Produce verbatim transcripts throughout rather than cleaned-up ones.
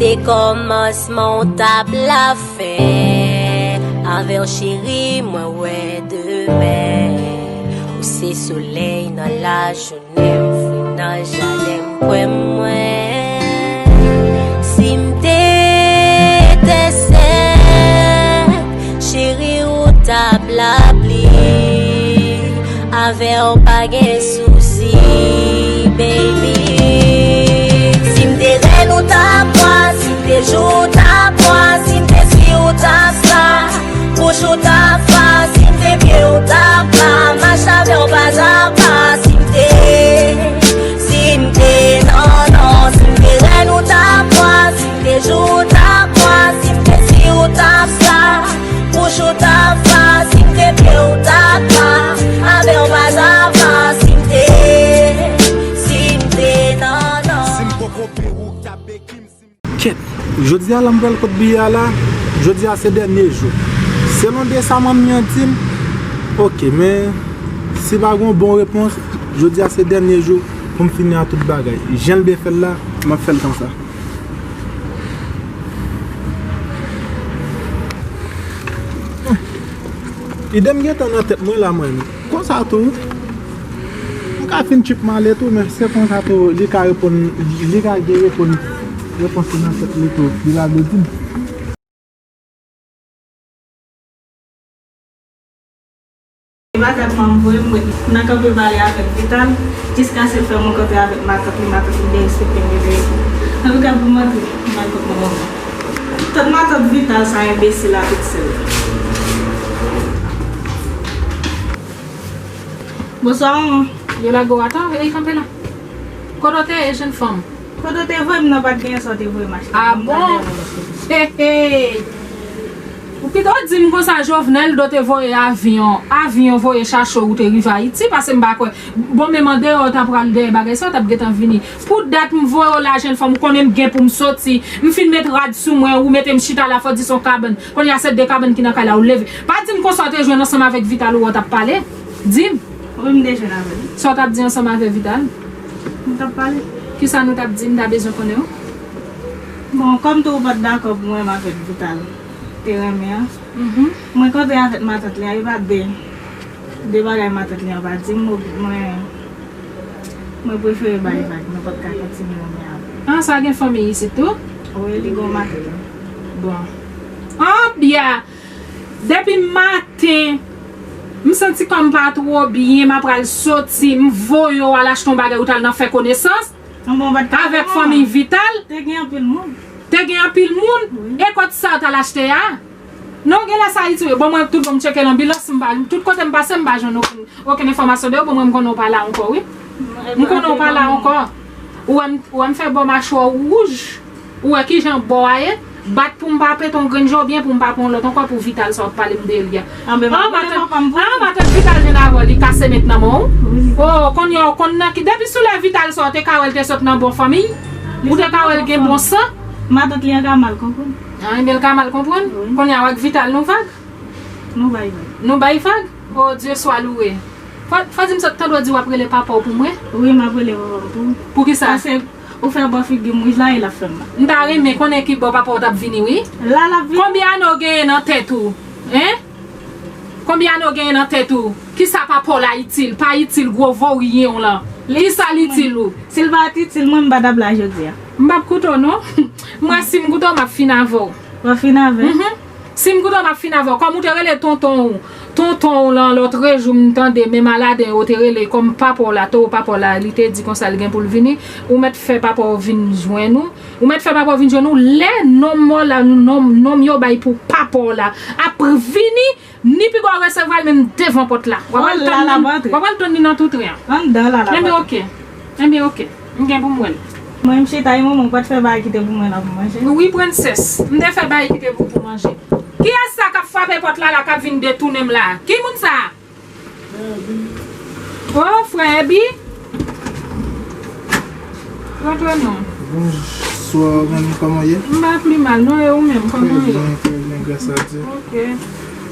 Se kòmansman w t ap lafen. Avè w cheri, mwen wè demen. Ou se solèy nan lajounen, m fri nan jaden, m kwè mwen. Si m te etensèl, cheri, ou t ap lapli. Avè w pa gen sousi, baby. Si m te rèn ou t ap bwa, si m te jou ou t ap bwa, si m te si ou t ap sa, bouch ou t ap fa, si m te pye ou t ap la, mache avè w pa a pa, si m te, si m te, non, non, si m te rèn ou t ap bwa, si m te jou ou t ap bwa, si m te si ou t ap sa, bouch ou t ap fa, si m te pye ou t ap la, avè w pa a pa, si m te, si m te, non, non. Si m poko pe ou k ap beki m, si m Kèt, jodi a la m pral kot biyè a la, jodi a se dènye jou. Selon de sa manmi an di m, oke, men si pa gen yon bon repons, jodi a se dènye jou pou m fini ak tout bagay. Jan l byen fè l la, m ap fè l konsa. Ide m gentan nan tèt mwen la, mwen. Konsa tou, m ka fin tchip m ale tou, men se konsa tou, li ka reponn, li ka gen reponn, repons li nan tèt li tou, li pa vle di m. Bagay mwen voye m ret nan kanpe pale avèk Vital, jiskaske l fè m rankontre avèk matant li, matant li derespekte m, li derespekte m. Antouka, pou m antre, m al kot manman mwen. Tant matant Vital sa enbesil avèk sèl. Bonswa, manman. Yo lage w atan, e kanpe la. Kote w te ye, jenn fanm? Kote w te voye m nan, pa t genyen sa w te voye m achte. A bon? He, he. Ou pito di m konsa, Jovenel do te voye avyon, avyon voye chache w, ou te rive Ayiti, paske m pa kwè. Bon, menm andeyò, w ta pral dèyè bagay sa, w t ap gentan vini. Pou dat m voye w la, jenn fanm, ou konnen m gen pou m soti. M fin met rad sou mwen, ou mete m chita la, fò di se yon kabann. Kounye a se de kabann ki nan kay la, ou leve. Pa di m konsa w te jwenn ansanm avèk Vital ou w t ap pale. Di m. Wi, m te jwenn avè l. Sa w t ap di ansanm avè Vital? M t ap pale. Kisa nou t ap di? M ta bezwen konnen wi. Bon, kòm tou ou pa t dakò pou mwen menm avèk Vital te renmen an, mhm, mwen kontre avèk matant li an, e pa de, de bagay matant li an pa di m, mwen, mwen prefere bay vag, mwen pa t ka kontinye renmen avè l. Ah, sa gen fanmi isit tou? Wi, li gen yon matant. Bon. Ah, byen! Depi maten, m santi kò m pa twò byen, m apral soti, m voye w al achte yon bagay, ou t al nan fè konesans avèk fanmi Vital. Te gen anpil moun. Te gen anpil moun? Wi. E kot sa w t al achte a? Non, genlè sa Ayiti wi. Bon, mwen, tout bon, m tcheke lanbilans, m pa, tout kote m pase, m pa jwenn okenn, okenn enfòmasyon de yo. Bon, mwen, m konnen w pa la ankò, wi. M konnen w pa la ankò. Ou wè m, ou wè m fè bò machwè w wouj. Ou wè kijan bò a ye? Bat pou m pa pete yon grenn je w byen pou m pa pran yon lòt ankò pou Vital sa w ap pale m de li a. Ah, matant, ah, matant Vital jwenn avè w, li kase met nan men w? Wi. Oh, kounye a w konn nan ki, depi sou lè Vital sa w te ka wè l te sot nan bon fanmi? Ou te ka wè l gen bon san? Matant li an ka mal konprann. Ah, ebyen l ka mal konprann? Wi. Kounye a w ak Vital nou vag? Nou bay vag. Nou bay vag? Oh, Dieu soit loué. Fò, fò di m sa, tande w di w ap rele papa w pou mwen? Wi, m ap rele papa m pou ou. Poukisa? Paske ou fè bò figi m wouj la, e l ap fè m mal. M ta renmen konnen ki bò papa w t ap vini, wi. La, l ap vini. Konbyen ane w genyen nan tèt ou? Hein? Konbyen ane w genyen nan tèt ou? Kisa papa w la itil? Pa itil, gwo voryen w lan. Kisa l itil ou? Si l pa t itil mwen, m pa t ap la jodi a. M p ap koute w, non. Mwen, si m koute w, m ap fin avè w. W ap fin avè m? Mhm. Si m koute w, m ap fin avè w. Kòm ou te rele tonton w, tonton w lan lòtrejou, m tande men Maladen yo te rele kòm papa w la, towo papa w la, li te di konsa l gen pou l vini, ou mèt fè papa w vin jwenn ou. Ou mèt fè papa w vin jwenn ou. Lè nonm w la, nonm, nonm yo bay pou papa w la ap vini, ni piga w resevwa l menm devan pòt la. W ap al tann li, w ap al tann li nan tou tren an. Anndan la, l ap antre. Enben, oke. Enben, oke. M gen pou m wè l. Mwen, m chita, e manman w pa t fè bagay kite pou mwen la pou manje? Wi, prensès. M te fè bagay kite pou, pou manje. Kiyès sa k ap frape pòt la la, k ap vin detounen m la? Ki moun sa a? Oh, frè Ebi. Rantre non. Bonswa, manmi, kòman w ye? M pa pli mal, non, e ou menm, kòman w ye? Trè byen, trè byen, gras a Dye. Oke.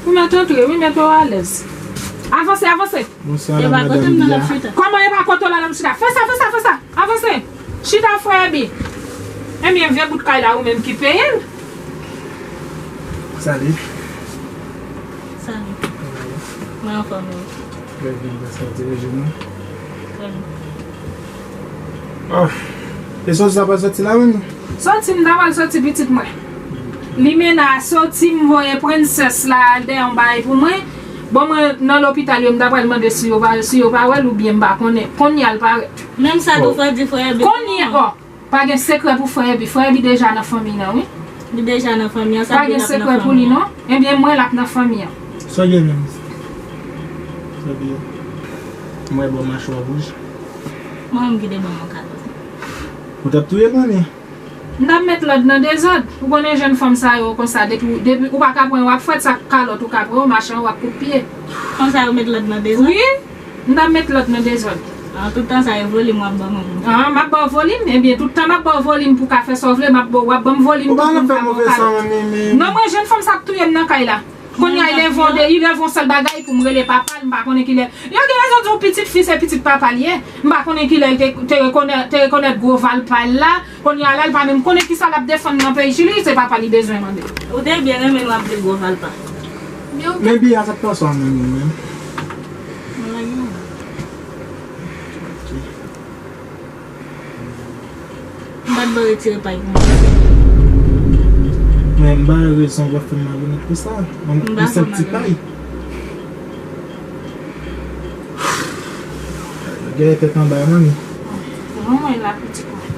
Ou mèt antre, wi, mete w alèz. Avanse, avanse. Bonswa, madanm Ebi a. Kòman e pa kote w la, l ap chita? Fè sa, fè sa, fè sa. Avanse. Chita, frè Ebi. Ebyen, vye bout kay la, ou menm ki peye l. Salut. Salut. Mwen anfòm, wi. Bèl vin nan sòti rejim nan. Trè byen. Oh. E sòti sa pa sòti la menm? Sòti, m ta pral sòti pitit mwen. Limena sòti, m voye prensès la al dèyè yon bagay pou mwen. Bon, mwen nan lopital yo, m ta pral mande si yo pa, si yo pa wè l oubyen m pa konnen. Kounye a l parèt. Menm sa tou, oh, frè di frè Ebi. Kounye a, oh, pa gen sekrè pou frè Ebi. Frè Ebi deja nan fanmi an, wi. Li deja nan fanmi an, sa vle l ap nan fanmi an. Pa gen sekrè pou li, non. Ebyen, mwen l ap nan fanmi an. Sa gen menm? Sa gen? Mwen bò machwa wouj. Mwen menm ki te ban mwen kalòt. Ou t ap touye l, manmi? M t ap met lòd nan dezòd. Ou konnen jèn fanm sa yo konsa, depi, depi ou pa ka pran yo ak fwèt, sa kalòt ou ka pran yo, machan yo ak kout pye. Konsa yo met lòd nan dezòd? Wi, m t ap met lòd nan dezòd. An, tout tan sa e volim w ap ban manman. An, m ap ba w volim, ebyen, tout tan m ap ba w volim pou w ka fè sa w vle, m ap ba w, w ap ban m volim tou pou m ka ba w kalòt. Ou pa nan fè move san, manmi. Non, mwen, jèn fanm sa ap touye m nan kay la. Kounye a, li leve yon de, li leve yon sèl bagay pou m rele papa l, m pa konnen kilè. Yo gen rezon di w pitit fi se pitit papa l ye. M pa konnen kilè l te, te rekonè-, te rekonèt gwo valpa l la. Kounye a la, l pa menm konnen kisa l ap defann nan peyi Chili, se papa li bezwen mande. Ou te byen renmen nou ap di gwo valpa. Men biya sa k pase a menm, menm. Mwen lage yon. M pa t ba w retire pay pou mwen. Men m ba w rezon w ap fè m malonèt konsa. Yon senp ti pay. Gade tèt anba a, manmi. Manman la pitit mwen.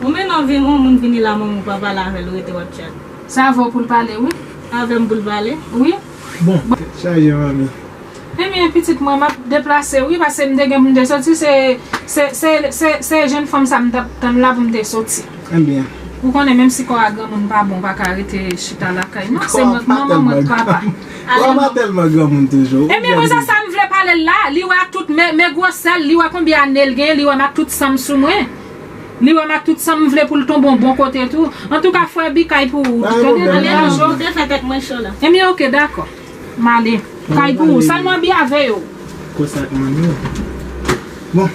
Ou mennen yon moun vini la, manman, ou pa pale avè l, ou rete w ap tchat. Sa vo pou l pale, wi. Avè m pou l pale? Wi. Bon, tèt chaje, manmi. Ebyen, pitit mwen, m ap deplase, wi, paske m te gen pou m te soti, se, se, se, se, se jèn fanm sa m t ap tann la pou m te soti. Ebyen. Ou konnen, menm si kò a granmoun pa bon, ou pa ka rete chita lakay, non, se mwen k manman, mwen k papa. Kò a pa tèlman granmoun toujou. Ebyen, mwen, se sa m vle pale l la, li wè ak tout men, men gwosè l, li wè konbyen ane l gen, li wè m ak tout san m sou mwen. Li wè m ak tout san m vle pou l tonbe yon bon kote tou. Antouka, frè Bi, kay pou ou. Pa gen pwoblèm, manmi. Ou te fè tèt mwen cho la. Ebyen, oke, dakò. M ale. Kay pou ou. Sèlman Bi a veye w. Konsa ak manmi. Bon,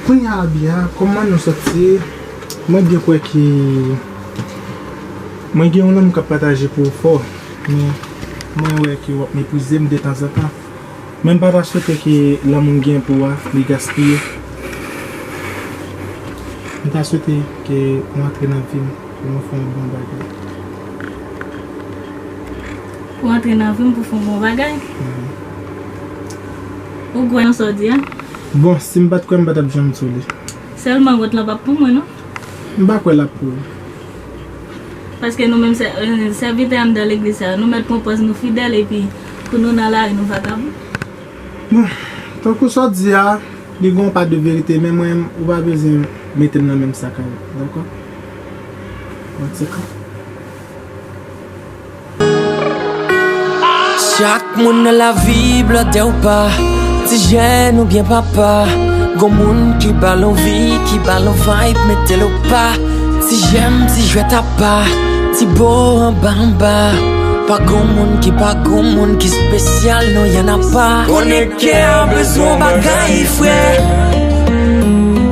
kounye a, Bi a, kòm manmi soti, mwen byen kwè ke mwen gen yon lanmou k ap pataje pou ou fò, men mwen wè ke w ap meprize m detanzantan. Men m pa ta swete ke lanmou m gen pou w a, li gaspiye. M ta swete ke w antre nan vi m pou nou fè yon bon bagay. Ou antre nan vi m pou fè yon bon bagay? Mhm. Ou kwè nan sa w di a? Bon, si m pa t kwè, m pa t ap janm di w li. Sèlman wont lan p ap pou mwen, non? M pa kwè l ap pou ou. Paske nou menm sè-, euh, sèvitè anndan legliz sa, nou mèt pran pòz nou fidèl epi pou nou nan lari nou vakabon. Bon, tankou sa w di a, li gen yon pa de verite, men mwen, ou pa bezwen mete m nan menm sak avè m, dakò? Yon ti kan. Chak moun nan lavi, blòdè ou pa, ti jèn oubyen papa, gon moun ki ba l anvi, ki ba l vibe, mete l o pa, ti jèm, ti jwèt apa, ti bo anba anba, pa gon moun ki, pa gon moun ki espesyal, non, y en a pas. Konnen kè a bezwen yon bagay, frè.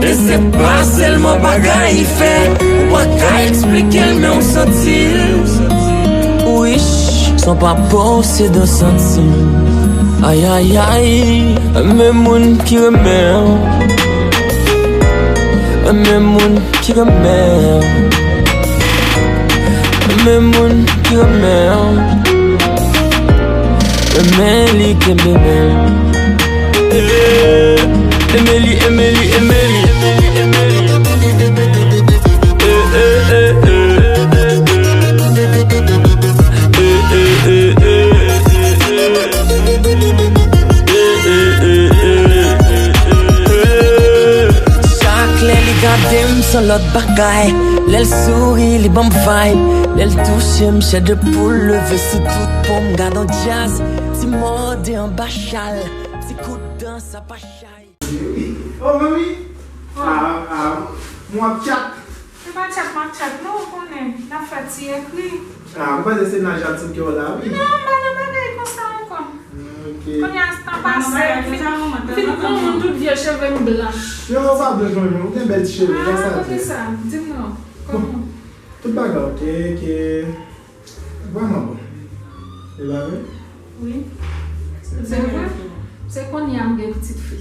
E se pa sèlman bagay fè, ou pa ka eksplike l, men w santi l. Wich, san pa posedan santi l. Ay, ay, ay, men moun ki renmen w. Men moun ki renmen w. Men moun ki renmen w. Men li kenbe men. Emeli, Emeli, Emeli. Chak lè li gade m, se yon lòt bagay. Lè l souri, li ban m vibe. Lè l touche m, chè de poul leve sou tout po m. Gad yon djaz, ti mòde anba chal, ti kout dans apa chay. Oh, manmi! Ah, ah, m ap tchat. Se pa tchat m ap tchat, non, ou konnen. N ap fè ti ekri. Ah, m panse se nan janti ke w la, wi. Non, m pa nan bagay konsa ankò. Ah, ok. Kounye a, tan pase, m fin, m fin granmoun, tout vye cheve m blanch. Yo, ou pa blanch, non, ou gen bèl ti cheve, sa sa di. Ah, kote sa? Di m non. Kòman? Tout bagay, ok, ok. Vrèman bon. E pa vre? Wi. Se vre. Se kounye a m gen pitit fi.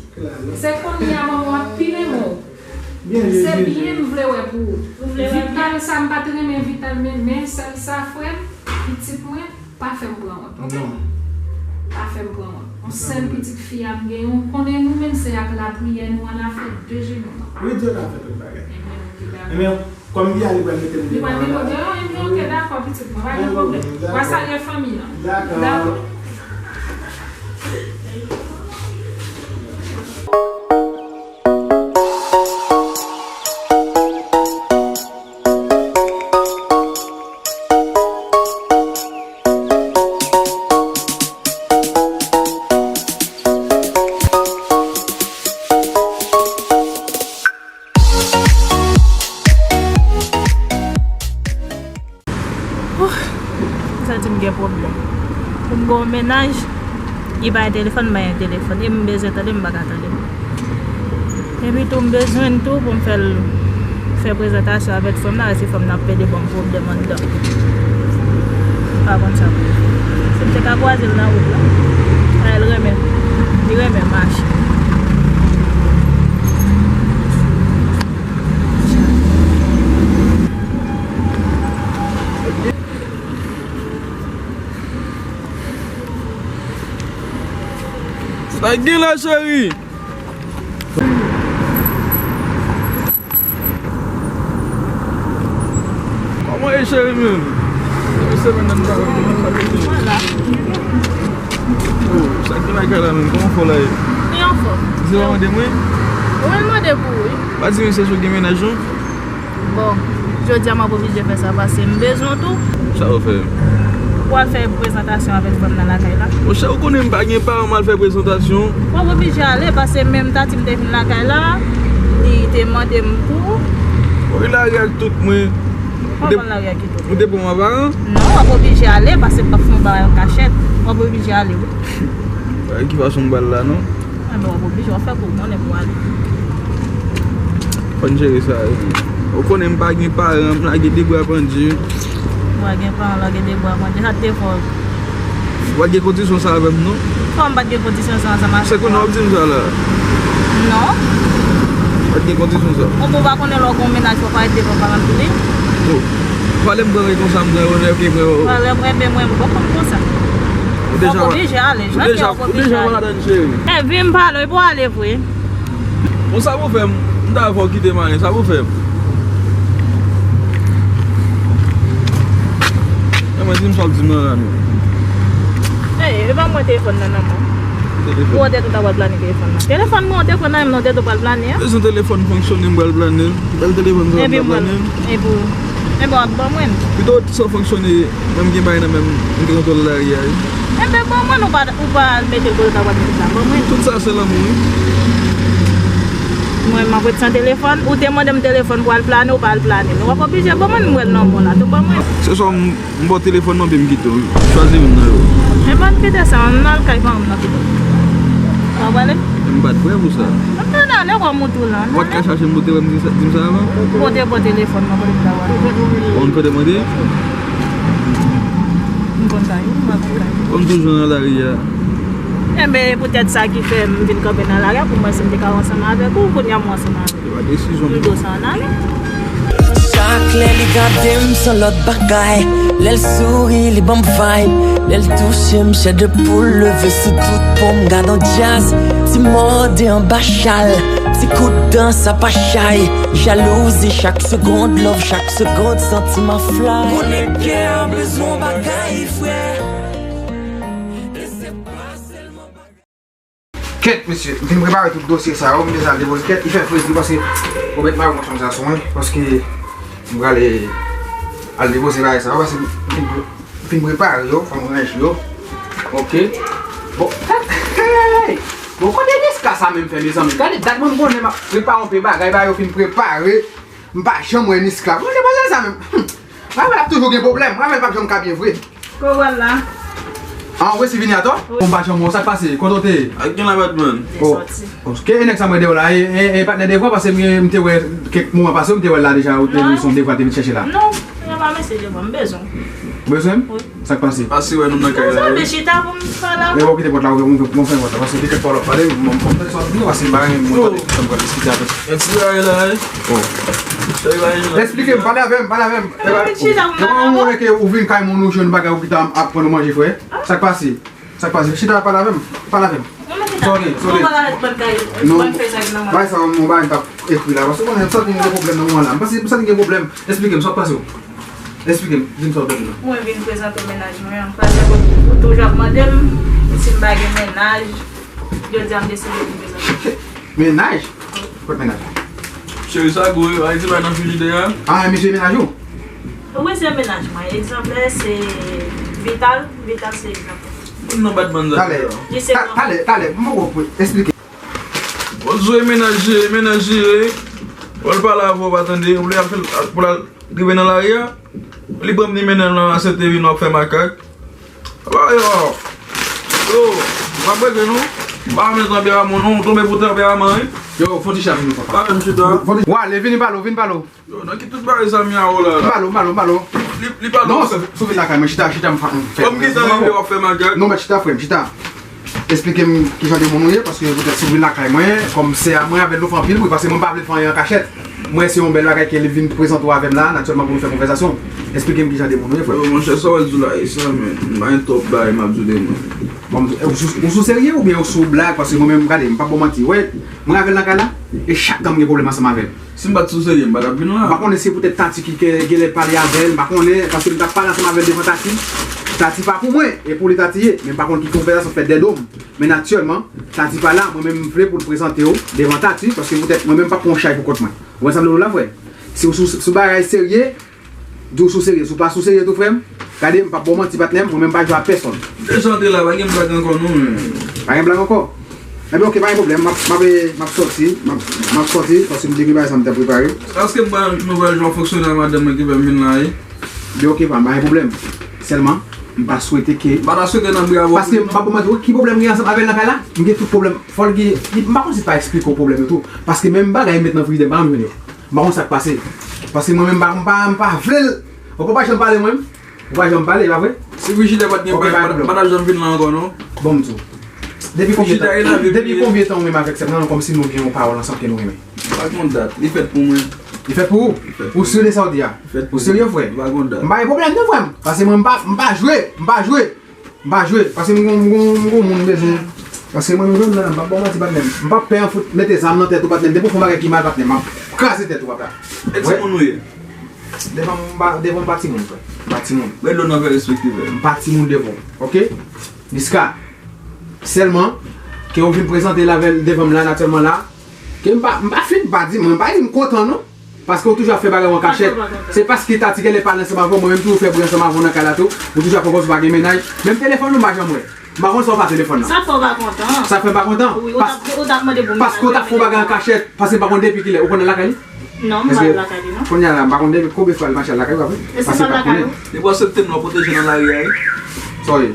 Se kounye a manman w ap pi renmen w. Se byen m vle wè pou ou. Vital sa, m pa t renmen Vital, men, men sèl sa, frè m, pitit mwen, pa fè m pran wont, ok? Non. Pa fè m pran wont. Yon sèl pitit fi a m gen, ou konnen nou menm se ak lapriyè nou ann afè de jenou nou. Wi, Dye ka fè tout bagay. Ebyen, ok, dakò. Ebyen, kòm Vital li pral mete m deyò la. Li pral mete w deyò, ebyen, ok, dakò, pitit mwen, pa gen pwoblèm. W a salye fanmi an. Dakò. Dakò. Ooh, m santi m gen pwoblèm. Pou m gen yon mennaj, li pa gen telefòn, m pa gen telefòn. E m bezwen tande, m pa ka tande. Epi tou, m bezwen l tou pou m fè l fè prezantasyon avèk frè m nan, paske frè m nan ap pede ban m pwoblèm anndan. M pa konn sa pou m fè. Si m te ka kwaze l nan wout la, a, l renmen, li renmen mache. Sa k gen la, cheri? Kòman w ye, cheri, menm? Depi semèn nan, m pa wè w, kòman sa te ye? Mwen la. Oh, sa k gen lakay la menm? Kòman w fè w la ye? Li anfòm. Se pa mande mwen? Wi, l mande pou ou, wi. Pa di m se sou gen mennaj, non? Bon, jodi a m ap oblije fè sa paske m bezwen w tou. Sa w fè? Pou al fè prezantasyon avèk frè m nan lakay la. Monchè, ou konnen m pa gen paran m al fè prezantasyon. W ap oblije ale paske menm tati m te vin lakay la, li te mande m pou ou. Ou lari ak tout mwen. Kòman lari ak tout? Ou te pran m aparan? Non, w ap oblije ale paske m p ap fè yon bagay an kachèt. W ap oblije ale, wi. Bagay ki fason m pral la, non? Enben, w ap oblije, w ap fè kou konnen pou w ale. Fò n jere sa, wi. Ou konnen m pa gen paran, m lage de bra pandye. Ou pa gen paran, lage de bra pandye, sa te fò. Ou pa t gen kondisyon sa avè m, non? Kòman m pa t gen kondisyon sa ansanm avè w? Se kounye a w ap di m sa la? Non. Ou pa t gen kondisyon sa? Ou, ou pa konnen lè w gen yon mennaj, fò w pa ret devan paran tou li? Oh. Fale m pran ren konsa, m pran ren, ok, frè. Fale m ren, men mwen, m poko konn konsa. Ou deja w ap oblije ale, jan ke w ap oblije ale. Ou deja pran ladann, cheri. E, vin m pale, epi w ale vre. Bon, sa pou fè m, m ta fè w kite m ale, sa pou fè m. E mwen, di m sa w ap di m nan la, non. Ey, e pa mwen telefòn nan, nan men w. Telefòn. Ou te tou ta pral plane telefòn nan. Telefòn mwen, ou te pran nan men m, non, ou te tou pral plane, en. Bezwen telefòn fonksyone, m pral plane. Bèl telefòn sa, m pral plane. Epi mwen, epi w, epi w ap ban mwen. Pito w san fonksyone, menm gen bagay nan men m, m gen kontwòl lari a, wi. Enben, ban mwen, ou pa, ou pa mete l kote w ta pral mete l la, ban mwen. Tout sa se lanmou, wi. Mwen, m ap ret san telefòn, ou te mande m telefòn pou al plane, ou pa al plane. Men w ap oblije ban mwen, m wè l nan men w la, tou ban mwen. Se sa m M ba w telefòn mwen, epi m kite w. Chwazi youn nan yo. Epa, m kite sa, m al kay paran m nan pito. Sa w prale? M pa t prè pou sa. M nan ale kòm ou tou la. W pa t ka chache m pou te wè m di sa, di m sa avan? Kote, kote telefòn mwen, kote m ta prale? Ou konn kote m rete? M konn kay ou, m pa konn kay ou. Kòm toujou nan lari a. Enben, e poutèt sa ki fè m vin kanpe nan lari a pou m wè si m te ka ansanm avèk ou, kounye a m ansanm avèk ou. Se pa desizyon m pran. Rido sa ann ale. Chak lè li gade m, se yon lòt bagay. Lè l souri, li ban m vibe. Lè l touche m, chè de poul leve sou tout po m. Gad on djaz, ti mòde anba chal. Ti kout dan, sa pa chay. Jalouzi, chak segonn love, chak segonn santiman fly. Konnen kè an bezwen bagay frè. E se pa sèlman bagay. Kèt, mesye, m fin prepare tout dosye sa yo, m bezwen al depoze. Kèt, li fè fredi paske ou mèt mare m ansanm sa sou mwen, paske m prale al depoze bagay sa yo, paske m fin pre-, m fin prepare yo, fò m ranje yo. Ok. Bon, hey! Bon, kote Niska sa menm fè, mezanmi? Gade dat mwen m konnen m ap prepare yon pe bagay, bagay yo fin prepare. M pa janm wè Niska. Bon, se pa sa menm. Ravel ap toujou gen pwoblèm. Ravel p ap janm ka byen vre. Kò w al la. Ah, ou resi vini atò? Wi. Bon, m pa janm wè w, sa k pase? Kote w te ye? Ak gen la Batman. Oh. Sòti. Ke e nèg sa mwen de w la, e, e, e patnè devwa, paske m, m te wè kèk moman pase, m te wè l la deja, ou te vin son devwa, te vin chèche la. Non, se pa mesye devwa, m bezwen w. Ou bezwen m? Wi. Sa k pase? Pase wè nou nan kay la. Sa vle chita pou m pale avè w. Bon, kite pòt la, ouvè, ouvè, ouvè pòt la, paske te kèk pale, m, m, m, m, paske m pa renmen moun tande, m pral diskite avè l. Yon ti bagay la, wi. Oh. Eksplike m, pale avè m, pale avè m. Ou konnen ke ou vin kay moun ou jwenn bagay ou ki ta ap pran nou manje, frè. Sa k pase? Sa k pase? Chita, pale avè m. Pale avè m. Sorry, sorry. Non, bay sa yon bagay m t ap ekri la. Paske ou konnen, m santi m gen pwoblèm nan moman la. M panse, m santi m gen pwoblèm. Eksplike m, sa k pase w? Eksplike m, di m sa w te di la. Mwen vin prezante w mennaj mwen an. Paske ou toujou ap mande m si m pa gen mennaj. Jodi a, m deside vin prezante w. Mennaj? Kot mennaj? Cheri, sa gwo, wi. Ayiti pa nan frijidè a. Ah, misye mennaj ou? Wi, se mennaj mwen. Egzanplè, se Vital. Vital, se egzanplè. Moun nan bat bann zafè yo. Talè, talè, talè, m poko konprann. Eksplike. Bon, Zoe, mennaj li ye, mennaj li ye. Bon, l pale avè w, pa tande. Ou vle al fè l, pou l al rive nan lari a. Li pran m, li mennen l nan Senteri, nou ap fè makak. Aba, yo. Yo, m ap rete nou. M pa renmen tanperaman w non, ou tonbe pou tanperaman, wi. Yo, fon ti chat nou, papa. Pa menm chita. Fon ti, w ale, vini pale w, vin pale w. Yo, nan ki tout bagay sa m ye a w la, la? M pale w, m pale w, m pale w. Li, li pale w. Non, sou, sou vin lakay mwen, chita, chita, m fa, m fè. Kòm ki sa rive w ap fè makak? Non, mèt chita, frè m, chita. Eksplike m kijan de moun ou ye, paske poutèt si w vin lakay mwen, kòm sè a mwen avè l nou fè anpil bri, paske mwen m pa vle fè anyen an kachèt. Mwen se yon bèl bagay ke li vin prezante w avè m la, natirèlman pou nou fè konvèsasyon. Eksplike m kijan de moun ou ye, frè m. Yo, monchè, sa w wè di w la, e sa, men, m pa gen twòp bagay m ap di w de mwen. Bon, ou sou, ou sou serye oubyen ou sou blag? Paske mwen menm, gade, m p ap ba w manti, wè, mwen avè l nan kay la, e chak tan m gen pwoblèm ansanm avè l. Si m pa t sou serye, m pa t ap vin la. M pa konnen si poutèt Tati ki ke-, genlè pale avè l, m pa konnen, paske m t ap pale ansanm avè l devan Tati. Tati pa pou mwen, e pou li Tati ye, men m pa konn ki konvèsasyon fèt dèyè do m. Men aktyèlman, Tati pa la, mwen menm m vle pou l prezante w devan Tati, paske poutèt mwen menm m p ap pran yon chay pou kont mwen. Ou wè sa m vle di w la, frè? Si w sou, sou bagay serye, di w sou serye, si w pa sou serye tou, frè m, gade, m p ap ba w manti, patnè m, mwen menm m pa jwe ak pèsonn. Deja w te la, pa gen blag ankò non, men. Pa gen blag ankò? Enben, oke, pa gen pwoblèm. M ap, m ap, m ap sòti. M ap, m ap sòti paske m te gen bagay sa m te prepare. Èske m pral, nou pral jwe fonksyonè a madanm mwen ki fè m vin la, wi? Ebyen, oke, pa, pa gen pwoblèm. Sèlman, m pa swete ke. M pa ta swete nan bri a bò. Paske m pa pou mwen, ki pwoblèm gen ansanm avè l nan kay la? M gen tout pwoblèm. Fò l gen, m pa konn si pa eksplike w pwoblèm yo tou. Paske menm bagay m met nan frijidè, m pa janm jwenn yo. M pa konn sa k pase. Paske mwen menm, m pa, m pa, m pa vle l. Ou pa janm pale mwen menm? Ou pa janm pale, pa vre? Si frijidè pa t gen bagay, m pa t ap janm vin la ankò, non. Bon, m di w. Depi konbyen tan, depi konbyen tan ou menm avèk sè m nan, kòmsi nou gen yon pawòl ansanm ke nou renmen? M pa gen yon dat. Li fèt pou mwen. Li fèt pou ou? Ou si de sa w di a? Ou serye, frè? M pa gen yon dat. M pa gen pwoblèm, non, frè m. Paske mwen, m pa, m pa jwe. M pa jwe. M pa jwe. Paske m gon, m gon, m gon moun m bezwen. Paske mwen, mwen menm nan, m p ap ba w manti, patnè m. M p ap pè an fout mete zam nan tèt ou, patnè m. Depi w fè yon bagay ki mal, patnè m, m ap kraze tèt ou, papa. E timoun ou ye? Devan m, m pa, devan m pa timoun, frè. M pa timoun. Rele w nan fè respekte, frè. M pa timoun devan w, oke? Niska. Sèlman, ke w vin prezante l avè l devan m la, natirèlman la, ke m pa, m pa fin, m pa di, mwen, m pa di m kontan, non. Paske ou toujou ap fè bagay ou an kachèt. Se paske Tati genlè pale ansanm avè w, mwen menm tou ou fè bri ansanm avè w nan kay la tou. Ou toujou ap fè kòmsi ou pa gen mennaj. Menm telefòn ou m pa janm wè. M pa konn sa w fè ak telefòn nan. Sa fè w pa kontan? Sa fè m pa kontan? Wi, ou t ap, ou t ap mande pou m. Paske ou t ap fè yon bagay an kachèt. Paske m pa konn depi kilè. Ou konn al lakay li? Non, m pa al lakay li, non. Kounye a la, m pa konn depi konbyen fwa l mache al lakay ou, pa vre? Paske m pa konnen. Li pou aksepte m nan pwoteje nan lari a, wi. Sorry.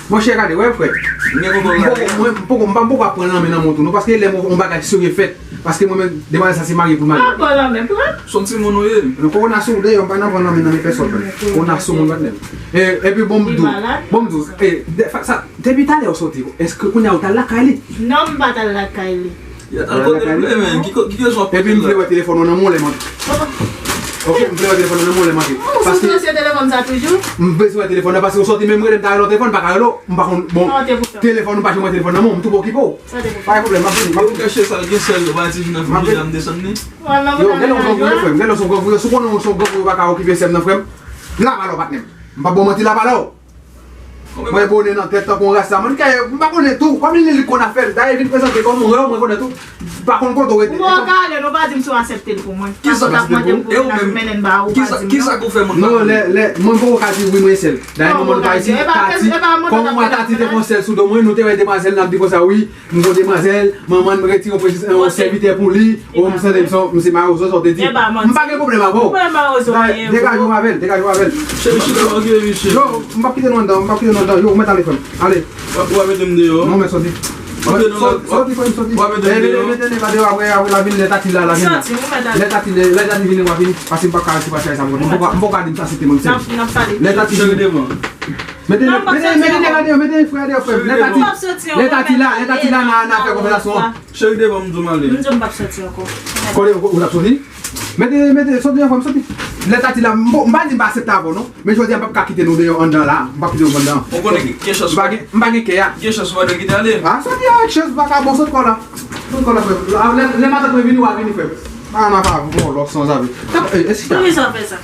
Monchè, gade, wè, frè. M gen konprann la. Mwen, m poko, m pa, m poko ap pran nan men nan men w tou, non, paske lè yon bagay serye fèt, paske mwen menm, demwazèl sa se marye pou l marye. Ah, pran nan men, pran. Son timoun ou ye. Men kowona sou ou deyò, m pa nan pran nan men nan men pèsòn, frè. Kowona sou moun, patnè m. E, epi bon, m di w, bon, m di w, e, de, fa, sa, depi talè ou soti, èske kounye a ou t al lakay li? Non, m pa t al lakay li. Al kote l vle, men. Ki ko-, ki kezon w ap poze la? Epi m vle wè telefòn ou nan men w lè m antre. Ok, m vle wè telefòn ou nan men w lè m antre. Ou sou dosye telefòn sa toujou? M bezwen wè telefòn nan, paske ou soti menm rele m ta rele w telefòn, m pa ka rele w. M pa konn, bon, telefòn ou pa janm wè telefòn nan men w, m tou pa okipe w. Pa gen pwoblèm, m ap vini, m ap vini. Ou kache sa l gen sèl, ou pa ti vin nan frijidè a m desann li. Yo, genlè w se yon grangouye, frè m, genlè w se yon grangouye, si w konnen w se yon grangouye ou pa ka okipe sè m nan, frè m, la pa la w, patnè m. M p ap ba w manti, la pa la w. Mwen bone nan tèt tankou yon rasta, man, kay, m pa konnen tou. Kòm li, li konn afè l, dayè vin prezante kòm yon rè, mwen konnen tou. M pa konn kote w rete. Ou pa ka ale, non, pa di m si w aksepte l pou mwen. Kisa k aksepte pou ou? E ou menm? Kisa, kisa k ou fè moun pa konnen? Non, lè, lè, mwen poko ka di wi, mwen sèl. Dayè, manman nou pa isit, Tati, kòm mwen Tati te pran sèl sou do mwen, nou te wè demwazèl, n ap di konsa, wi. M gon demwazèl, manman m retire yon prezans, yon sèvitè pou li. O, m santi m se, m se mawozo, sa w te di. M pa gen pwoblèm avè w. Degaje w avè l, degaje w avè l. Cheri, chita, okipe misye. Yo, m p ap kite nou anndan, m p ap kite nou anndan. Yo, ou mèt ale, frè m. Ale. W ap mete m deyò? Non, men soti. Soti, frè m, soti. W ap mete m deyò? Mete, mete, mete deyò, apre, apre, la vin, lè Tati la, la vin la. Lè Tati, lè, lè Tati vini, w ap vini. Paske m p ap ka rete pase sa. M poko ka di m sa, se te mwen, se. Lè Tati vini. Mete, mete, mete nèg la deyò, mete frè deyò, frè. Lè Tati, lè Tati la, lè Tati la, nan, nan fè konvèsasyon an. Cheri, devan m di w m ale. M di w m p ap soti ankò. Kote ou, ou t ap soti? Mete, mete, soti ankò, m soti. Lè Tati la, m pa di m pa aksepte avè w, non. Men jodi a, m p ap ka kite nou deyò anndan la. M p ap kite nou anndan. Ou konnen gen chans. M pa gen, m pa gen kè a. Gen chans ou pa dwe kite ale. A, soti a, chans vakabon, sot kò la. Sot kò la, frè. Lè, lè matant mwen vini, w a vini, frè. A, nan pa bon, lò san zabi. Tap, e, e, sita. Poukisa w fè sa?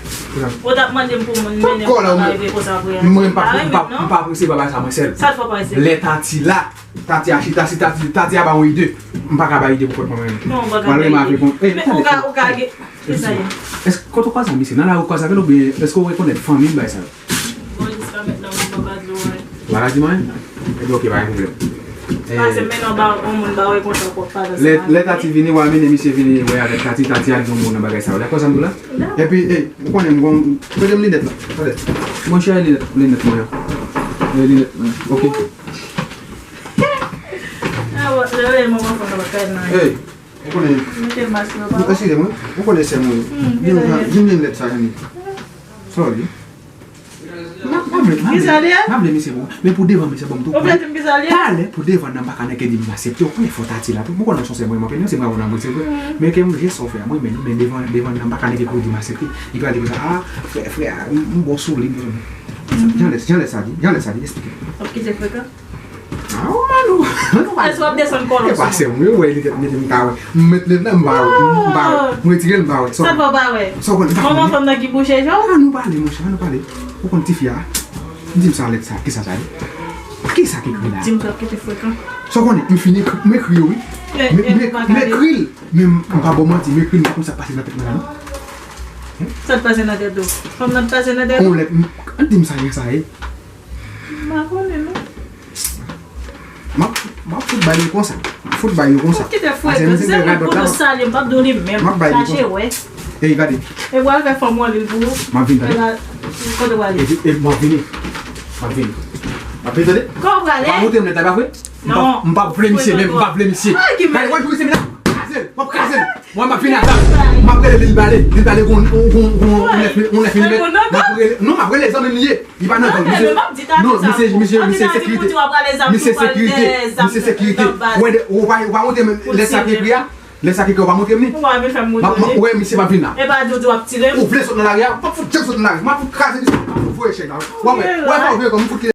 Ou t ap mande m pou moun mennen m pa rive konsa vre a. Mwen, m pa, m pa, m pa apresye bagay sa, mwen sèl. Sa l fè w pa apresye? Lè Tati la, Tati a chita, si Tati, Tati a ba yon ide, m pa ka ba ide pou kont mwen menm. Non, ou pa ka ba ide. Mwen renmen avèk yon, e, men ou ka, ou ka gen, kisa ye? Èske, kote w kwaze misye? Nan lari w kwaze avè l oubyen èske w rekonèt fanmi l bay sa yo? Bon, jiska mentnan, mwen pa ka di w anyen. Ou pa ka di m anyen? Ebyen, oke, pa gen pwoblèm. Pase men nan ba yon moun ba wè kontan kòk pa nan sa. Lè Tati vini, w a mennen misye vini wè avèk Tati, Tati a di yon mo nan bagay sa yo. Dakò sa m di w la? Epi, e, ou konnen m gon, prete m linèt la. Tande. Mwen chèche linèt, linèt mwen yo. E, linèt mwen. Oke. Ey, ou konnen. Eskize mwen, ou konnen sè mwen. Di m, di m linèt sa, Jani. Sorry. M ap, m ap vle, m ap vle, m ap vle misye pou, men pou devan misye ban m tou. Ou vle di m kisa l ye? Talè pou devan nan m pa ka nèke di m aksepte. Ou konnen fò Tati la tou. Mwen konnen son sè mwen, m ap vle se mwen nan vre se vre. Men ke m je sa w fè a, mwen menm, men devan, devan nan m pa ka nèke pou di m aksepte. Li pral di konsa, a, frè, frè a, m, m bon sou li, m bezwen. Jan lè, jan lè sa di, jan lè sa di, eksplike. W ap kite frekan? A, ou Manou, Manou pa. Èske w ap desann kòlòs? E pa sè mwen, ou wè, li te mete m ka wè. M met lèv la, m pa wè, m pa wè. M retire l, m pa wè. Sa w pa wè? Sa w konn pa wè? Manman fanm nan ki bouche je w? Manou pale, monchè, Manou pale. Ou konn tifi a? Di m sa, lèt sa, kisa sa ye? Kisa ki ekri la? Di m sa, kite frekan. Sa w konnen, m fini ekri, m ekri yo, wi. M ekri l, men m pa ba w manti, m ekri l, m pa konn sa k pase nan tèt mwen la, non. Sa k pase nan tèt ou? Fanm nan k pase nan tèt ou? On lèt, m, di m sa, sa ye. M pa konnen, non. M ap, m ap fout bay yo konsa. M ap fout bay yo konsa. Fout kite frekan. Zèmi pou yo salye, m p ap di w li menm. M ap bay yo konsa. Chache wè. Ey, gade. E pral fè fanm ou anlil pou ou. M ap vin, tande. Kote w prale? E, e, m ap vini. M ap vini. M ap vini, tande. Kote w prale? W a montre m lèt la, pa vre? Non. M p ap, m p ap vle misye menm, m p ap vle misye. Gade, wè pou misye vin la. Kraze l, m ap kraze l. Mwen, m ap vini ata. M ap rele li, li pale. Li pale gon, gon, gon, gon nèf mil, gon nèf milimèt. M ap rele, non, m ap rele zanmi m li ye. Li pa nan gang. Misye, non, misye, misye, misye sekirite. Misye sekirite. Misye sekirite. Ou wè, ou pa, ou pa montre m lè sa k ekri a. Lè sa k ekri a, ou pa montre m li. Ou pa vle fè m montre li. Ou wè, misye pa vin la. E pa di w di w ap tire m. Ou vle sot nan lari a? M p ap fout janm sot nan lari. M ap fout kraze misye. M ap fout voye chèn la. Ou wè, ou wè, ou wè, m fout kite.